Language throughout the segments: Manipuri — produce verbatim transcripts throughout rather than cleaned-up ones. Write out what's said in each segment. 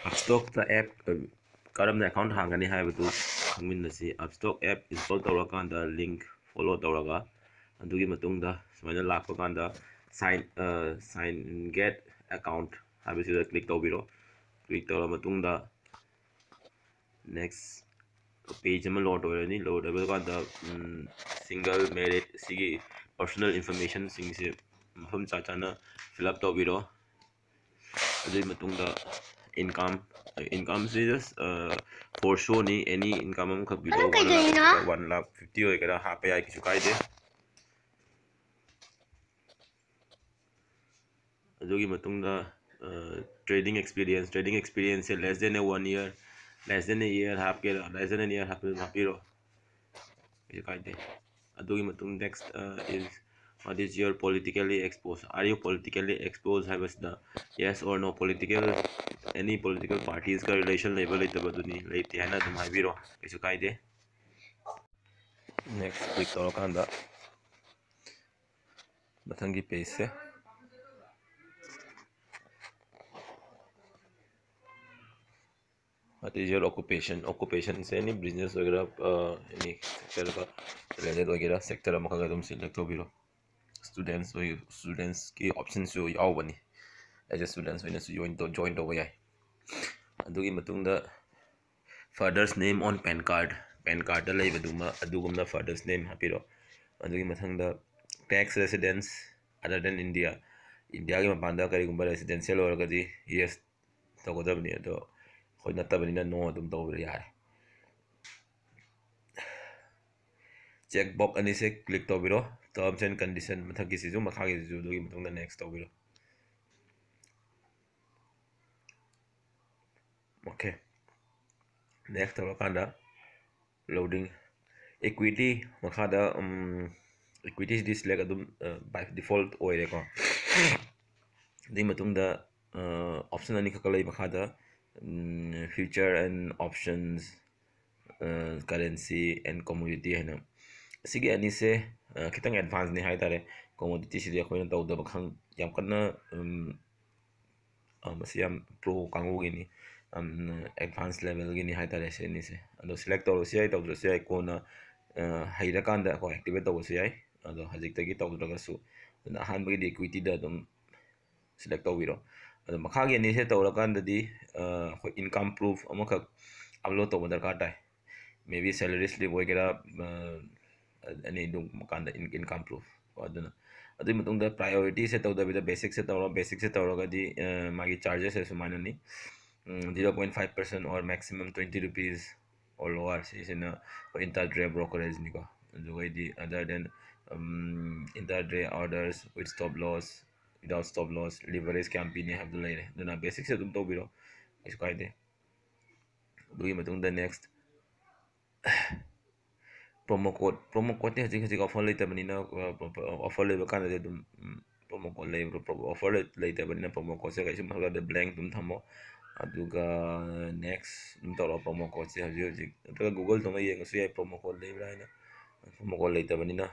ꯑꯞꯁꯇꯣꯛꯇ ꯑꯦꯞ ꯀꯔꯝꯅ ꯑꯦꯀꯥꯎꯟ ꯍꯥꯡꯒꯅꯤ ꯍꯥꯏꯕꯗꯨ ꯈꯪꯃꯤꯟꯅꯁꯤ꯫ ꯑꯞꯁꯇꯣꯛ ꯑꯦꯞ ꯏꯟꯁꯇꯣꯜ ꯇꯧꯔꯀꯥꯟꯗ ꯂꯤꯡꯛ ꯐꯣꯂꯣ ꯇꯧꯔꯒ, ꯑꯗꯨꯒꯤ ꯃꯇꯨꯡꯗ ꯁꯨꯃꯥꯏꯅ ꯂꯥꯛꯄ ꯀꯥꯟꯗ sign, sign get account ꯍꯥꯏꯕꯁꯤꯗ ꯀ꯭ꯂꯤꯛ ꯇꯧꯕꯤꯔꯣ꯫ ꯀ꯭ꯂꯤꯛ ꯇꯧꯔ ꯃꯇꯨꯡꯗ ꯅꯦꯛꯁ ꯄꯦꯖ ꯑꯃ ꯂꯣꯗ ꯑꯣꯏꯔꯅꯤ꯫ ꯂꯣꯗ ꯑꯣꯏꯕ ꯀꯥꯟꯗ ꯁꯤꯡꯒꯜ ꯃꯦꯔꯤꯠ ꯁꯤꯒꯤ ꯄꯔꯁꯣꯅꯦꯜ ꯏꯟꯐꯣꯔꯃꯦꯁꯟꯁꯤꯡꯁꯦ ꯃꯐꯝ ꯆꯥ ꯆꯥꯅ ꯐꯤꯜ ꯑꯞ ꯇꯧꯕꯤꯔꯣ꯫ ꯑꯗꯨꯒꯤ ꯃꯇꯨꯡꯗ ꯏꯟꯀꯝ, ꯏꯟꯀꯝꯁꯤ ꯖꯁ ꯐꯣꯔ ꯁꯣꯅꯤ꯫ ꯑꯦꯅꯤ ꯏꯟꯀꯝ ꯑꯃꯈꯛ ꯕꯤꯂꯣ ꯋꯥꯟ ꯂꯥꯛ ꯐꯤꯐꯇꯤ ꯑꯣꯏꯒꯦꯔꯥ ꯍꯥꯞꯄ ꯌꯥꯏ, ꯀꯩꯁꯨ ꯀꯥꯏꯗꯦ꯫ ꯑꯗꯨꯒꯤ ꯃꯇꯨꯡꯗ ꯇ꯭ꯔꯦꯗꯤꯡ ꯑꯦꯛꯁꯄꯤꯔꯤꯌꯦꯟꯁ, ꯇ꯭ꯔꯦꯗꯤꯡ ꯑꯦꯛꯁꯄꯤꯔꯤꯌꯦꯟꯁꯁꯦ less than a one year, less than a year ꯍꯥꯞꯀꯦꯔꯥ, less than a year ꯍꯥꯞꯄꯤꯔꯣ, ꯀꯩꯁꯨ ꯀꯥꯏꯗꯦ꯫ ꯑꯗꯨꯒꯤ ꯃꯇꯨꯡ next is what is your politically exposed, are you politically exposed ꯍꯥꯏꯕꯁꯤꯗ yes or no, political, any political parties ꯀ relation ꯂꯩꯕ ꯂꯩꯇꯕ ꯑꯗꯨꯅꯤ꯫ ꯂꯩꯇꯦ ꯍꯥꯏꯅ ꯑꯗꯨꯝ ꯍꯥꯏꯕꯤꯔꯣ, ꯀꯩꯁꯨ ꯀꯥꯏꯗꯦ꯫ Next click ꯇꯧꯔꯀꯥꯟꯗ ꯃꯊꯪꯒꯤ ꯄꯦꯖꯁꯦ, what is your occupation? Occupationꯁꯦ any business ꯑꯣꯏꯒꯦꯔꯥ, any sector related ꯑꯣꯏꯒꯦꯔꯥ, sector ꯑꯃꯈꯛ ꯑꯗꯨꯝ select ꯇꯧꯕꯤꯔꯣ꯫ Students ꯑꯣꯏ, students ꯀꯤ optionꯁꯨ ꯌꯥꯎꯕꯅꯤ꯫ As a students ꯑꯣꯏꯅꯁꯨ join ꯇꯧ, join ꯇꯧꯕ ꯌꯥꯏ꯫ ꯑꯗꯨꯒꯤ ꯃꯇꯨꯡꯗ father's name on PAN card, PAN cardꯇ ꯂꯩꯕꯗꯨꯃ, ꯑꯗꯨꯒꯨꯝꯅ father's name ꯍꯥꯞꯄꯤꯔꯣ꯫ ꯑꯗꯨꯒꯤ ꯃꯊꯪꯗ tax residence other than India, ꯏꯟꯗꯤꯌꯥꯒꯤ ꯃꯄꯥꯟꯗ ꯀꯔꯤꯒꯨꯝꯕ residential ꯑꯣꯏꯔꯒꯗꯤ yes ꯇꯧꯒꯗꯕꯅꯤ, ꯑꯗꯣ ꯑꯩꯈꯣꯏ ꯅꯠꯇꯕꯅꯤꯅ no ꯑꯗꯨꯝ ꯇꯧꯕ ꯌꯥꯔꯦ꯫ Check box ꯑꯅꯤꯁꯦ click ꯇꯧꯕꯤꯔꯣ꯫ Terms and condition ꯃꯊꯛꯀꯤꯁꯤꯁꯨ ꯃꯈꯥꯒꯤꯁꯤꯁꯨ, ꯑꯗꯨꯒꯤ ꯃꯇꯨꯡꯗ next ꯇꯧꯕꯤꯔꯣ꯫ Okay, next ꯇꯧꯔꯀꯥꯟꯗ loading, equity ꯃꯈꯥꯗ, equity ꯁꯤꯗꯤ select ꯑꯗꯨꯝ by default ꯑꯣꯏꯔꯦꯀꯣ꯫ ꯑꯗꯨꯒꯤ ꯃꯇꯨꯡꯗ option ꯑꯅꯤꯈꯛꯀ ꯂꯩ ꯃꯈꯥꯗ, future and options, currency and commodity ꯍꯥꯏꯅ꯫ ꯑꯁꯤꯒꯤ ꯑꯅꯤꯁꯦ ꯈꯤꯇꯪ advance ꯅꯤ ꯍꯥꯏ ꯇꯥꯔꯦ꯫ Commodity ꯁꯤꯗꯤ ꯑꯩꯈꯣꯏꯅ ꯇꯧꯗꯕ, ꯈꯪ, ꯌꯥꯝ ꯀꯟꯅ ꯃꯁꯤ ꯌꯥꯝ ꯄ꯭ꯔꯣ ꯀꯥꯡꯕꯨꯒꯤꯅꯤ, ꯌꯥꯝ ꯑꯦꯗꯚꯥꯟꯁ ꯂꯦꯚꯦꯜꯒꯤꯅꯤ ꯍꯥꯏ ꯇꯥꯔꯦ ꯁꯤ ꯑꯅꯤꯁꯦ꯫ ꯑꯗꯣ ꯁꯦꯂꯦꯛ ꯇꯧꯔꯁꯨ ꯌꯥꯏ, ꯇꯧꯗ꯭ꯔꯁꯨ ꯌꯥꯏ, ꯀꯣꯟꯅ ꯍꯩꯔꯀꯥꯟꯗ ꯑꯩꯈꯣꯏ ꯑꯦꯛꯇꯤꯚꯦꯠ ꯇꯧꯕꯁꯨ ꯌꯥꯏ꯫ ꯑꯗꯣ ꯍꯧꯖꯤꯛꯇꯒꯤ ꯇꯧꯗ꯭ꯔꯒꯁꯨ, ꯑꯗꯨꯅ ꯑꯍꯥꯟꯕꯒꯤꯗꯤ ꯏꯀ꯭ꯋꯤꯇꯤꯗ ꯑꯗꯨꯝ ꯁꯦꯂꯦꯛ ꯇꯧꯕꯤꯔꯣ꯫ ꯑꯗꯣ ꯃꯈꯥꯒꯤ ꯑꯅꯤꯁꯦ ꯇꯧꯔꯀꯥꯟꯗꯗꯤ ꯑꯩꯈꯣꯏ ꯏꯟꯀꯝ ꯄ꯭ꯔꯨꯐ ꯑꯃꯈꯛ ꯑꯞꯂꯣꯗ ꯇꯧꯕ ꯗꯔꯀꯥꯔ ꯇꯥꯏ꯫ ꯃꯦꯕꯤ ꯁꯦꯂꯔꯤ ꯁ꯭ꯂꯤꯞ ꯑꯣꯏꯒꯦꯔꯥ, ꯑꯅꯤ ꯑꯗꯨꯝ ꯀꯥꯟꯗ ꯏꯟꯀꯝ ꯄ꯭ꯔꯨꯐ꯫ ꯑꯗꯨꯅ ꯑꯗꯨꯒꯤ ꯃꯇꯨꯡꯗ ꯄ꯭ꯔꯥꯏꯌꯣꯔꯤꯇꯤꯁꯦ ꯇꯧꯗꯕꯤꯗ ꯕꯦꯁꯤꯛꯁꯦ ꯇꯧꯔꯣ꯫ ꯕꯦꯁꯤꯛꯁꯦ ꯇꯧꯔꯒꯗꯤ ꯃꯥꯒꯤ ꯆꯥꯔꯖꯦꯁꯁꯦ ꯁꯨꯃꯥꯏꯅꯅꯤ, zero point five percent or maximum twenty rupees or lower꯫ ꯁꯤꯁꯤꯅ ꯑꯩꯈꯣꯏ intraday brokerage ꯅꯤꯀꯣ꯫ ꯑꯗꯨꯒꯩꯗꯤ other than intraday orders with stop loss, without stop loss, leverage ꯀꯌꯥꯝ ꯄꯤꯅꯤ ꯍꯥꯏꯕꯗꯨ ꯂꯩꯔꯦ꯫ ꯑꯗꯨꯅ ꯕꯦꯁꯤꯛꯁꯦ ꯑꯗꯨꯝ ꯇꯧꯕꯤꯔꯣ, ꯀꯩꯁꯨ ꯀꯥꯏꯗꯦ꯫ ꯑꯗꯨꯒꯤ ꯃꯇꯨꯡꯗ ꯅꯦꯛꯁ ꯄ꯭ꯔꯣꯃꯣ ꯀꯣꯠ꯫ ꯄ꯭ꯔꯣꯃꯣ ꯀꯣꯠꯇꯤ ꯍꯧꯖꯤꯛ ꯍꯧꯖꯤꯛ ꯑꯣꯐꯔ ꯂꯩꯇꯕꯅꯤꯅ, ꯑꯣꯐꯔ ꯂꯩꯕ ꯀꯥꯟꯗꯗꯤ ꯑꯗꯨꯝ ꯄ꯭ꯔꯣꯃꯣ ꯀꯣꯠ ꯂꯩꯕ꯭ꯔꯥ? ꯑꯣꯐꯔ ꯂꯩꯇꯕꯅꯤꯅ ꯄ꯭ꯔꯣꯃꯣ ꯀꯣꯠꯁꯦ ꯀꯩꯁꯨ ꯃꯊꯧ ꯇꯥꯗꯦ, ꯕ꯭ꯂꯦꯡ ꯑꯗꯨꯝ ꯊꯝꯃꯣ꯫ ꯑꯗꯨꯒ ꯅꯦꯛꯁ ꯑꯗꯨꯝ ꯇꯧꯔꯣ꯫ ꯄ꯭ꯔꯣꯃꯣ ꯀꯣꯠꯁꯦ ꯍꯧꯖꯤꯛ ꯍꯧꯖꯤꯛ ꯅꯠꯇ꯭ꯔꯒ ꯒꯨꯒꯜ ꯇꯧꯅ ꯌꯦꯡꯉꯁꯨ ꯌꯥꯏ, ꯄ꯭ꯔꯣꯃꯣ ꯀꯣꯠ ꯂꯩꯕ꯭ꯔꯥ ꯍꯥꯏꯅ꯫ ꯄ꯭ꯔꯣꯃꯣ ꯀꯣꯠ ꯂꯩꯇꯕꯅꯤꯅ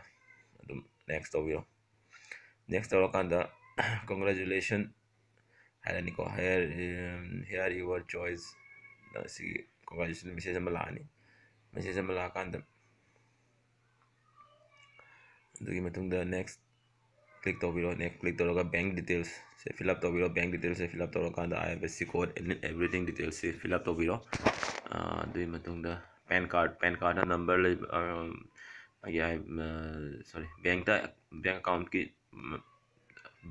ꯑꯗꯨꯝ ꯅꯦꯛꯁ ꯇꯧꯕꯤꯔꯣ꯫ ꯅꯦꯛꯁ ꯇꯧꯔꯀꯥꯟꯗ ꯀꯣꯡꯒ꯭ꯔꯦꯆꯨꯂꯦꯁꯟ ꯍꯥꯏꯔꯅꯤꯀꯣ꯫ Here, here your choice꯫ ꯁꯤꯒꯤ ꯀꯣꯡꯒ꯭ꯔꯦꯆꯨꯂꯦꯁꯟ ꯃꯦꯁꯦꯖ ꯑꯃ ꯂꯥꯛꯑꯅꯤ꯫ ꯃꯦꯁꯦꯖ ꯑꯃ ꯂꯥꯛꯑꯀꯥꯟꯗ ꯑꯗꯨꯒꯤ ꯃꯇꯨꯡꯗ ꯅꯦꯛꯁ ꯀ꯭ꯂꯤꯛ ꯇꯧꯕꯤꯔꯣ꯫ ꯅꯦꯛꯁ ꯀ꯭ꯂꯤꯛ ꯇꯧꯔꯒ ꯕꯦꯡ ꯗꯤꯇꯦꯜꯁꯁꯦ ꯐꯤꯜ ꯑꯞ ꯇꯧꯕꯤꯔꯣ꯫ ꯕꯦꯡ ꯗꯤꯇꯦꯜꯁꯁꯦ ꯐꯤꯜ ꯑꯞ ꯇꯧꯔꯀꯥꯟꯗ I F S C code and everything ꯗꯤꯇꯦꯜꯁꯁꯦ ꯐꯤꯜ ꯑꯞ ꯇꯧꯕꯤꯔꯣ꯫ ꯑꯗꯨꯒꯤ ꯃꯇꯨꯡꯗ ꯄꯦꯟ ꯀꯥꯔꯠ, ꯄꯦꯟ ꯀꯥꯔꯠꯅ ꯅꯝꯕꯔ ꯂꯩꯕ, ꯃꯥꯒꯤ, ꯁꯣꯔꯤ, ꯕꯦꯡꯇ, ꯕꯦꯡ ꯑꯦꯀꯥꯎꯟꯠꯀꯤ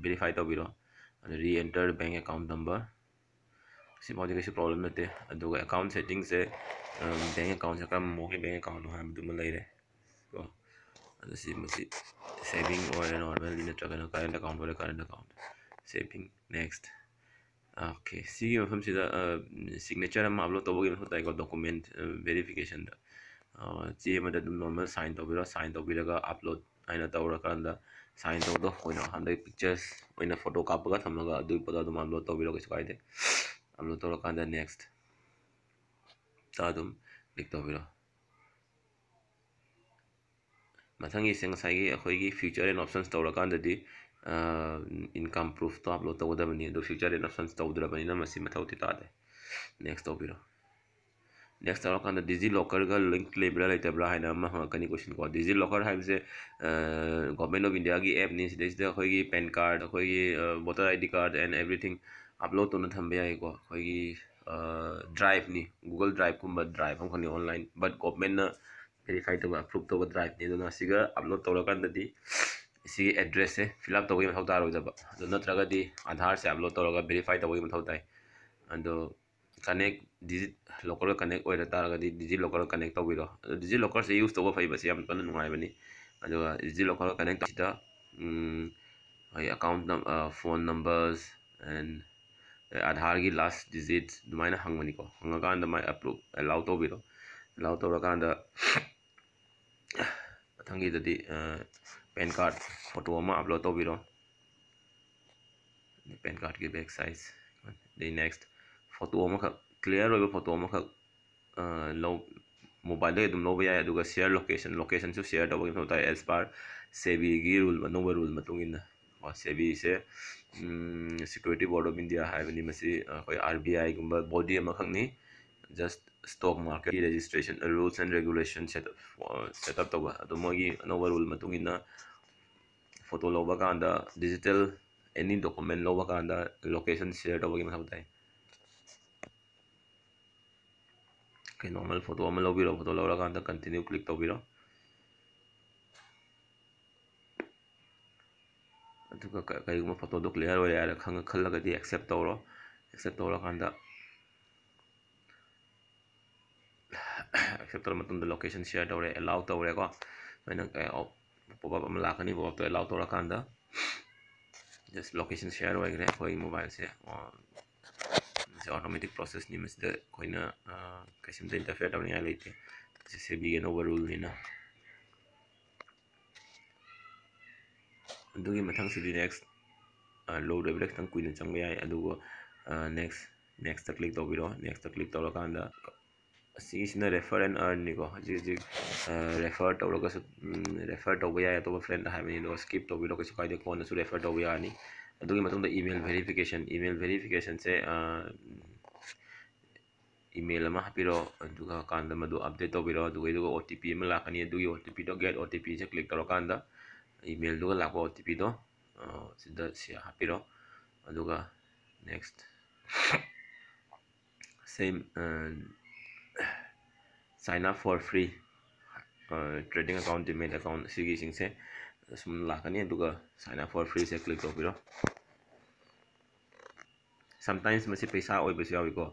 ꯚꯦꯔꯤꯐꯥꯏ ꯇꯧꯕꯤꯔꯣ꯫ ꯑꯗꯨ re-enter bank account number꯫ ꯁꯤꯐꯥꯎꯗꯤ ꯀꯩꯁꯨ ꯄ꯭ꯔꯣꯕ꯭ꯂꯦꯝ ꯅꯠꯇꯦ꯫ ꯑꯗꯨꯒ ꯑꯦꯀꯥꯎꯟꯠ ꯁꯦꯠꯇꯤꯡꯁꯦ, ꯕꯦꯡ ꯑꯦꯀꯥꯎꯟꯠꯁꯦ ꯀꯔꯝꯕ ꯃꯑꯣꯡꯒꯤ ꯕꯦꯡ ꯑꯦꯀꯥꯎꯟꯠꯅꯣ ꯍꯥꯏꯕꯗꯨꯃ ꯂꯩꯔꯦ ꯀꯣ꯫ ꯑꯗꯨ ꯁꯤ, ꯃꯁꯤ ꯁꯦꯚꯤꯡ ꯑꯣꯏꯔꯦ ꯅꯣꯔꯃꯦꯜꯂꯤ, ꯅꯠꯇ꯭ꯔꯒꯅ ꯀꯔꯦꯟꯠ ꯑꯦꯀꯥꯎꯟꯠ ꯑꯣꯏꯔꯦ current account. Saving, next. Okay, ꯁꯤꯒꯤ ꯃꯐꯝꯁꯤꯗ ꯁꯤꯒꯅꯦꯆꯔ ꯑꯃ ꯑꯞꯂꯣꯗ ꯇꯧꯕꯒꯤ ꯃꯊꯧ ꯇꯥꯏꯀꯣ, ꯗꯣꯀꯨꯃꯦꯟꯠ ꯚꯦꯔꯤꯐꯤꯀꯦꯁꯟꯗ꯫ ꯆꯦ ꯑꯃꯗ ꯑꯗꯨꯝ ꯅꯣꯔꯃꯦꯜ ꯁꯥꯏꯟ ꯇꯧꯕꯤꯔꯣ꯫ ꯁꯥꯏꯟ ꯇꯧꯕꯤꯔꯒ ꯑꯞꯂꯣꯗ ꯍꯥꯏꯅ ꯇꯧꯔꯀꯥꯟꯗ ꯁꯥꯏꯟ ꯇꯧꯕꯗꯣ ꯑꯩꯈꯣꯏꯅ ꯍꯟꯗꯛ ꯄꯤꯛꯆꯔꯁ ꯑꯣꯏꯅ ꯐꯣꯇꯣ ꯀꯥꯞꯄꯒ ꯊꯝꯃꯒ ꯑꯗꯨꯒꯤ ꯄꯣꯠꯇꯣ ꯑꯗꯨꯝ ꯑꯞꯂꯣꯗ ꯇꯧꯕꯤꯔꯣ, ꯀꯩꯁꯨ ꯀꯥꯏꯗꯦ꯫ ꯑꯞꯂꯣꯗ ꯇꯧꯔꯀꯥꯟꯗ ꯅꯦꯛꯁꯇ ꯑꯗꯨꯝ ꯀ꯭ꯂꯤꯛ ꯇꯧꯕꯤꯔꯣ꯫ ꯃꯊꯪꯒꯤꯁꯦ ꯉꯁꯥꯏꯒꯤ ꯑꯩꯈꯣꯏꯒꯤ ꯐ꯭ꯌꯨꯆꯔ ꯑꯦꯟ ꯑꯣꯞꯁꯟꯁ ꯇꯧꯔꯀꯥꯟꯗꯗꯤ ꯏꯟꯀꯝ ꯄ꯭ꯔꯨꯐꯇꯣ ꯑꯞꯂꯣꯗ ꯇꯧꯒꯗꯕꯅꯤ꯫ ꯑꯗꯨ ꯐ꯭ꯌꯨꯆꯔ ꯖꯦꯅꯦꯔꯦꯁꯟ ꯇꯧꯗ꯭ꯔꯕꯅꯤꯅ ꯃꯁꯤ ꯃꯊꯧꯗꯤ ꯇꯥꯗꯦ꯫ ꯅꯦꯛꯁ ꯇꯧꯕꯤꯔꯣ꯫ ꯅꯦꯛꯁ ꯇꯧꯔꯀꯥꯟꯗ ꯗꯤꯖꯤ ꯂꯣꯀꯔꯒ ꯂꯤꯡꯛ ꯂꯩꯕ꯭ꯔꯥ ꯂꯩꯇꯕ꯭ꯔꯥ ꯍꯥꯏꯅ ꯑꯃ ꯍꯪꯉꯛꯀꯅꯤ ꯀꯣꯏꯁꯟꯀꯣ꯫ ꯗꯤꯖꯤ ꯂꯣꯀꯔ ꯍꯥꯏꯕꯁꯦ ꯒꯣꯔꯃꯦꯟ ꯑꯣꯐ ꯏꯟꯗꯤꯌꯥꯒꯤ ꯑꯦꯞꯅꯤ꯫ ꯁꯤꯗꯩꯁꯤꯗ ꯑꯩꯈꯣꯏꯒꯤ ꯄꯦꯟ ꯀꯥꯔꯗ, ꯑꯩꯈꯣꯏꯒꯤ voter I D card and everything upload ꯇꯧꯅ ꯊꯝꯕ ꯌꯥꯏꯀꯣ꯫ ꯑꯩꯈꯣꯏꯒꯤ ꯗ꯭ꯔꯥꯏꯚꯅꯤ, ꯒꯨꯒꯜ ꯗ꯭ꯔꯥꯏꯚꯀꯨꯝꯕ ꯗ꯭ꯔꯥꯏꯚ ꯑꯃꯈꯛꯅꯤ ꯑꯣꯟꯂꯥꯏꯟ, ꯕꯠ ꯒꯣꯔꯃꯦꯟꯅ ꯚꯦꯔꯤꯐꯥꯏ ꯇꯧꯕ, ꯑꯦꯄ꯭ꯔꯨꯞ ꯇꯧꯕ ꯗ꯭ꯔꯥꯏꯚꯅꯤ꯫ ꯑꯗꯨꯅ ꯁꯤꯒ ꯑꯞꯂꯣꯗ ꯇꯧꯔꯀꯥꯟꯗꯗꯤ ꯁꯤꯒꯤ ꯑꯦꯗ꯭ꯔꯦꯁꯁꯦ ꯐꯤꯜ ꯑꯞ ꯇꯧꯕꯒꯤ ꯃꯊꯧ ꯇꯥꯔꯣꯏꯗꯕ꯫ ꯑꯗꯨ ꯅꯠꯇ꯭ꯔꯒꯗꯤ ꯑꯥꯙꯥꯔꯁꯦ ꯑꯞꯂꯣꯗ ꯇꯧꯔꯒ ꯚꯦꯔꯤꯐꯥꯏ ꯇꯧꯕꯒꯤ ꯃꯊꯧ ꯇꯥꯏ꯫ ꯑꯗꯣ ꯀꯅꯦꯛ ꯗꯤꯖꯤ ꯂꯣꯀꯔꯒ ꯀꯅꯦꯛ ꯑꯣꯏꯔ ꯇꯥꯔꯒꯗꯤ ꯗꯤꯖꯤ ꯂꯣꯀꯔꯒ ꯀꯅꯦꯛ ꯇꯧꯕꯤꯔꯣ꯫ ꯑꯗꯣ ꯗꯤꯖꯤ ꯂꯣꯀꯔꯁꯦ ꯌꯨꯁ ꯇꯧꯕ ꯐꯩꯕ, ꯁꯤ ꯌꯥꯝ ꯀꯟꯅ ꯅꯨꯡꯉꯥꯏꯕꯅꯤ꯫ ꯑꯗꯨꯒ ꯗꯤꯖꯤ ꯂꯣꯀꯔꯒ ꯀꯅꯦꯛ ꯇꯧꯕꯁꯤꯗ, ꯎꯝ, ꯑꯩꯈꯣꯏ ꯑꯦꯀꯥꯎꯟ ꯅꯝ-, ꯑ, ꯐꯣꯟ ꯅꯝꯕꯔꯁ ꯑꯦꯟ ꯑꯥꯙꯥꯔꯒꯤ ꯂꯥꯁ ꯗꯤꯖꯤꯠꯁ ꯑꯗꯨꯃꯥꯏꯅ ꯍꯪꯕꯅꯤꯀꯣ꯫ ꯍꯪꯉꯀꯥꯟꯗ ꯃꯥꯏ ꯑꯦꯄ꯭ꯔꯨꯞ, ꯑꯦꯂꯥꯎ ꯇꯧꯕꯤꯔꯣ꯫ ꯑꯦꯂꯥꯎ ꯇꯧꯔꯀꯥꯟꯗ ꯃꯊꯪꯒꯤꯗꯗꯤ, ꯑ, ꯄꯦꯟ ꯀꯥꯔꯗ ꯐꯣꯇꯣ ꯑꯃ ꯑꯞꯂꯣꯗ ꯇꯧꯕꯤꯔꯣ꯫ ꯄꯦꯟ ꯀꯥꯔꯗꯀꯤ ꯕꯦꯛ ꯁꯥꯏꯖ꯫ ꯑꯗꯩ ꯅꯦꯛꯁ ꯐꯣꯇꯣ ꯑꯃꯈꯛ, ꯀ꯭ꯂꯤꯌꯥꯔ ꯑꯣꯏꯕ ꯐꯣꯇꯣ ꯑꯃꯈꯛ, ꯑ, ꯂꯧ-, ꯃꯣꯕꯥꯏꯜꯗꯒꯤ ꯑꯗꯨꯝ ꯂꯧꯕ ꯌꯥꯏ꯫ ꯑꯗꯨꯒ ꯁꯤꯌꯔ ꯂꯣꯀꯦꯁꯟ, ꯂꯣꯀꯦꯁꯟꯁꯨ ꯁꯤꯌꯔ ꯇꯧꯕꯒꯤ ꯃꯊꯧ ꯇꯥꯏ, as per ꯁꯦꯕꯤꯒꯤ ꯔꯨꯜ, ꯑꯅꯧꯕ ꯔꯨꯜ ꯃꯇꯨꯡ ꯏꯟꯅ꯫ ꯀꯣ, ꯁꯦꯕꯤꯁꯦ, ꯎꯝ, Security Board of India ꯍꯥꯏꯕꯅꯤ꯫ ꯃꯁꯤ, ꯑ, ꯑꯩꯈꯣꯏ ꯑꯥꯔ ꯕꯤ ꯑꯥꯏꯒꯨꯝꯕ ꯕꯣꯗꯤ ꯑꯃꯈꯛꯅꯤ꯫ Just stock marketꯀꯤ registration, rules and regulation set up, set up ꯇꯧꯕ꯫ ꯑꯗꯣ ꯃꯣꯏꯒꯤ ꯑꯅꯧꯕ ꯔꯨꯜ ꯃꯇꯨꯡ ꯏꯟꯅ ꯐꯣꯇꯣ ꯂꯧꯕ ꯀꯥꯟꯗ, digital any document ꯂꯧꯕ ꯀꯥꯟꯗ location share ꯇꯧꯕꯒꯤ ꯃꯊꯧ ꯇꯥꯏ꯫ ꯑꯣꯀꯦ, ꯅꯣꯔꯃꯦꯜ ꯐꯣꯇꯣ ꯑꯃ ꯂꯧꯕꯤꯔꯣ꯫ ꯐꯣꯇꯣ ꯂꯧꯔꯀꯥꯟꯗ continue click ꯇꯧꯕꯤꯔꯣ꯫ ꯑꯗꯨꯒ ꯀ-, ꯀꯔꯤꯒꯨꯝꯕ ꯐꯣꯇꯣꯗꯣ ꯀ꯭ꯂꯤꯌꯥꯔ ꯑꯣꯏꯔꯦ ꯍꯥꯏꯔ ꯈꯪꯉ-, ꯈꯜꯂꯒꯗꯤ ꯑꯦꯛꯁꯦꯞ ꯇꯧꯔꯣ꯫ ꯑꯦꯛꯁꯦꯞ ꯇꯧꯔꯀꯥꯟꯗ, ꯑꯦꯛꯁꯦꯞ ꯇꯧꯔ ꯃꯇꯨꯡꯗ ꯂꯣꯀꯦꯁꯟ ꯁꯤꯌꯔ ꯇꯧꯔꯦ, ꯑꯦꯂꯥꯎ ꯇꯧꯔꯦꯀꯣ꯫ ꯁꯨꯃꯥꯏꯅ, ꯑ, ꯄꯣꯞ ꯑꯞ ꯑꯃ ꯂꯥꯛꯀꯅꯤ꯫ ꯄꯣꯞ ꯑꯞꯇꯣ ꯑꯦꯂꯥꯎ ꯇꯧꯔꯀꯥꯟꯗ just ꯂꯣꯀꯦꯁꯟ ꯁꯤꯌꯔ ꯑꯣꯏꯈ꯭ꯔꯦ꯫ ꯑꯩꯈꯣꯏ ꯃꯣꯕꯥꯏꯜꯁꯦ, ꯑ, ꯃꯁꯤ ꯑꯣꯇꯣꯃꯦꯇꯤꯛ ꯄ꯭ꯔꯣꯁꯦꯁꯅꯤ꯫ ꯃꯁꯤꯗ ꯑꯩꯈꯣꯏꯅ, ꯑ, ꯀꯩꯁꯨꯝꯇ ꯏꯟꯇꯔꯐꯤꯌꯔ ꯇꯧꯅꯤꯡꯉꯥꯏ ꯂꯩꯇꯦ꯫ ꯁꯤ ꯁꯦꯕꯤꯒꯤ ꯑꯅꯧꯕ ꯔꯨꯜꯅꯤꯅ꯫ ꯑꯗꯨꯒꯤ ꯃꯊꯪꯁꯤꯗꯤ ꯅꯦꯛꯁ, ꯑ, ꯂꯣꯗ ꯑꯣꯏꯕꯗ ꯈꯤꯇꯪ ꯀꯨꯏꯅ ꯆꯪꯕ ꯌꯥꯏ꯫ ꯑꯗꯨꯕꯨ, ꯑ, ꯅꯦꯛꯁ, ꯅꯦꯛꯁꯇ ꯀ꯭ꯂꯤꯛ ꯇꯧꯕꯤꯔꯣ꯫ ꯅꯦꯛꯁꯇ ꯀ꯭ꯂꯤꯛ ꯇꯧꯔꯀꯥꯟꯗ ꯑꯁꯤꯒꯤꯁꯤꯅ refer and earn ꯅꯤꯀꯣ꯫ ꯍꯧꯖꯤꯛ ꯍꯧꯖꯤꯛ refer ꯇꯧꯔꯒꯁꯨ, refer ꯇꯧꯕ ꯌꯥꯏ ꯑꯇꯣꯞꯄ friend ꯍꯥꯏꯕꯅꯤ, ꯑꯗꯨꯒ skip ꯇꯧꯕꯤꯔꯣ, ꯀꯩꯁꯨ ꯀꯥꯏꯗꯦ, ꯀꯣꯟꯅꯁꯨ refer ꯇꯧꯕ ꯌꯥꯅꯤ꯫ ꯑꯗꯨꯒꯤ ꯃꯇꯨꯡꯗ email verification, email verification ꯁꯦ email ꯑꯃ ꯍꯥꯞꯄꯤꯔꯣ, ꯑꯗꯨꯒ ꯀꯥꯟꯗ ꯃꯗꯨ update ꯇꯧꯕꯤꯔꯣ꯫ ꯑꯗꯨꯒ ꯑꯗꯨꯒ O T P ꯑꯃ ꯂꯥꯛꯀꯅꯤ, ꯑꯗꯨꯒꯤ O T P ꯗꯣ get O T P ꯁꯦ click ꯇꯧꯔꯀꯥꯟꯗ email ꯗꯨꯒ ꯂꯥꯛꯄ O T P ꯗꯣ ꯁꯤꯗ ꯁꯤ ꯍꯥꯞꯄꯤꯔꯣ꯫ ꯑꯗꯨꯒ next, same, sign up for free, trading account, demat account, ꯁꯤꯒꯤꯁꯤꯡꯁꯦ ꯁꯨꯝ ꯂꯥꯛꯀꯅꯤ꯫ ꯑꯗꯨꯒ sign up for free say click ꯇꯧꯕꯤꯔꯣ꯫ Sometimes ꯃꯁꯤ ꯄꯩꯁꯥ ꯑꯣꯏꯕꯁꯨ ꯌꯥꯎꯏꯀꯣ꯫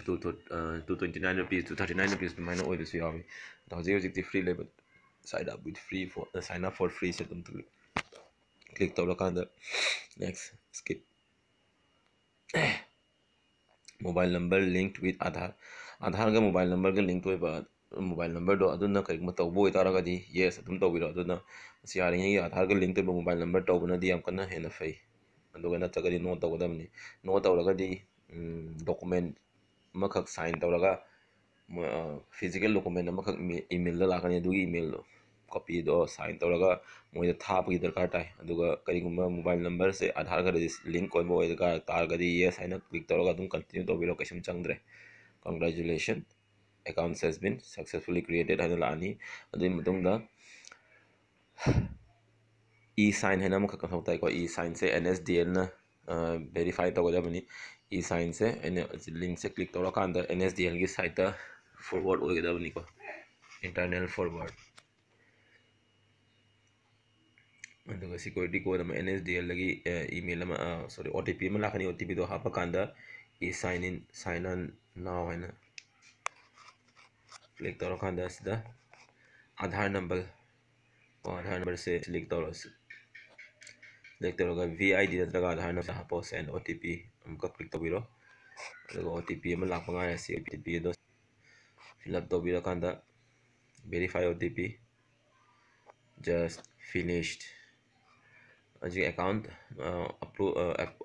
Two twenty nine rupees, two thirty nine rupees ꯑꯗꯨꯃꯥꯏꯅ ꯑꯣꯏꯕꯁꯨ ꯌꯥꯎꯏ꯫ ꯑꯗꯣ ꯍꯧꯖꯤꯛ ꯍꯧꯖꯤꯛꯇꯤ free ꯂꯩꯕ, sign up with free for, sign up for free ꯁꯦ ꯑꯗꯨꯝ click ꯇꯧꯔꯀꯥꯟꯗ next, skip꯫ Mobile number linked with Aadhaar, Aadhaar ꯒ mobile number ꯒ link ꯑꯣꯏꯕ mobile number ꯗꯣ ꯑꯗꯨꯅ ꯀꯔꯤꯒꯨꯝꯕ ꯇꯧꯕ ꯑꯣꯏꯇꯥꯔꯒꯗꯤ yes ꯑꯗꯨꯝ ꯇꯧꯕꯤꯔꯣ꯫ ꯑꯗꯨꯅ ꯃꯁꯤ ꯌꯥꯔꯤꯉꯩꯒꯤ Aadhaar ꯒ link ꯇꯧꯕ mobile number ꯇꯧꯕꯅꯗꯤ ꯌꯥꯝ ꯀꯟꯅ ꯍꯦꯟꯅ ꯐꯩ꯫ ꯑꯗꯨꯒ ꯅꯠꯇ꯭ꯔꯒꯗꯤ no ꯇꯧꯒꯗꯕꯅꯤ꯫ No ꯇꯧꯔꯒꯗꯤ document ꯑꯃꯈꯛ sign ꯇꯧꯔꯒ, physical document ꯑꯃꯈꯛ email ꯗ ꯂꯥꯛꯀꯅꯤ꯫ ꯑꯗꯨꯒꯤ email ꯗꯣ copy ꯗꯣ sign ꯇꯧꯔꯒ ꯃꯣꯏꯗ ꯊꯥꯕꯒꯤ ꯗꯔꯀꯥꯔ ꯇꯥꯏ꯫ ꯑꯗꯨꯒ ꯀꯔꯤꯒꯨꯝꯕ mobile number ꯁꯦ Aadhaar ꯒ link ꯑꯣꯏꯕ ꯑꯣꯏꯇꯥꯔꯒꯗꯤ yes ꯍꯥꯏꯅ click ꯇꯧꯔꯒ ꯑꯗꯨꯝ continue ꯇꯧꯕꯤꯔꯣ, ꯀꯩꯁꯨꯝ ꯆꯪꯗ꯭ꯔꯦ꯫ Congratulation, account has been successfully created ꯍꯥꯏꯅ ꯂꯥꯛꯑꯅꯤ꯫ ꯑꯗꯨꯒꯤ ꯃꯇꯨꯡꯗ e-sign ꯍꯥꯏꯅ ꯑꯃꯈꯛ ꯀꯟꯊꯣꯛ ꯇꯥꯏꯀꯣ꯫ E-sign ꯁꯦ N S D L ꯅ verify ꯇꯧꯒꯗꯕꯅꯤ꯫ E-sign ꯁꯦ ꯑꯩꯅ link ꯁꯦ click ꯇꯧꯔꯀꯥꯟꯗ N S D L ꯒꯤ site ꯇ forward ꯑꯣꯏꯒꯗꯕꯅꯤꯀꯣ, internal forward꯫ ꯑꯗꯨꯒ security code ꯑꯃ N S D L ꯗꯒꯤ email ꯑꯃ, sorry, O T P ꯑꯃ ꯂꯥꯛꯀꯅꯤ꯫ O T P ꯗꯣ ꯍꯥꯞꯄꯀꯥꯟꯗ e-sign in, sign on now ꯍꯥꯏꯅ click ꯇꯧꯔꯀꯥꯟꯗ ꯁꯤꯗ Aadhaar number, Aadhaar number ꯁꯦ select ꯇꯧꯔꯁꯤ꯫ Select ꯇꯧꯔꯒ V I D ꯅꯠꯇ꯭ꯔꯒ Aadhaar number ꯍꯥꯞꯄꯣ, send O T P ꯑꯃꯨꯛꯀ click ꯇꯧꯕꯤꯔꯣ꯫ ꯑꯗꯨꯒ O T P ꯑꯃ ꯂꯥꯛꯄ ꯉꯥꯏꯔꯁꯤ꯫ O T P ꯑꯗꯣ fill up ꯇꯧꯕꯤꯔꯀꯥꯟꯗ verify O T P, just finished꯫ ꯍꯧꯖꯤꯛ account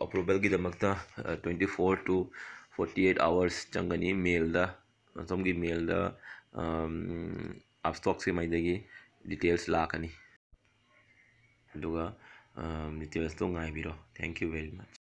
approval ꯒꯤꯗꯃꯛꯇ twenty four to forty eight hours ꯆꯪꯒꯅꯤ꯫ Mail ꯗ ꯑꯁꯣꯝꯒꯤ ꯃꯦꯜꯗ ꯑꯞꯁ꯭ꯇꯣꯛꯁꯀꯤ ꯃꯥꯏꯗꯒꯤ ꯗꯤꯇꯦꯜꯁ ꯂꯥꯛꯀꯅꯤ꯫ ꯑꯗꯨꯒ ꯗꯤꯇꯦꯜꯁꯇꯣ ꯉꯥꯏꯕꯤꯔꯣ꯫ Thank you very much꯫